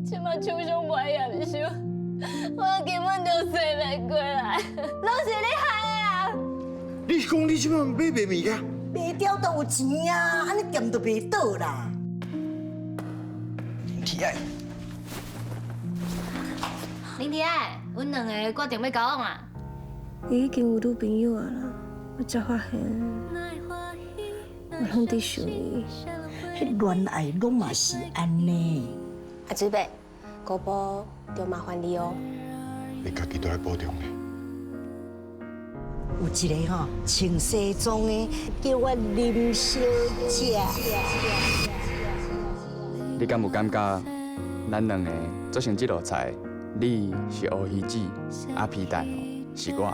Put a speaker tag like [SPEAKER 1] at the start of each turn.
[SPEAKER 1] 這馬手傷袂驗收，我根本就洗袂過來，攏是你害的啊！
[SPEAKER 2] 你是講你這馬買袂物件？
[SPEAKER 3] 賣掉都有錢啊，按呢店就袂倒啦。
[SPEAKER 2] 林鐵愛，
[SPEAKER 1] 林鐵愛，阮兩个決定欲交往啊！
[SPEAKER 4] 伊已經有女朋友啊啦，我才發現，我攏佇想伊。
[SPEAKER 3] 彼戀愛攏嘛是按呢。
[SPEAKER 5] 阿子伯，姑婆就麻煩你哦。
[SPEAKER 2] 你家己都愛保重咧。
[SPEAKER 3] 有一个吼穿西裝的，叫我林小姐。
[SPEAKER 6] 你敢有感覺咱兩个做成這道菜，你是烏魚子，啊皮蛋哦是我。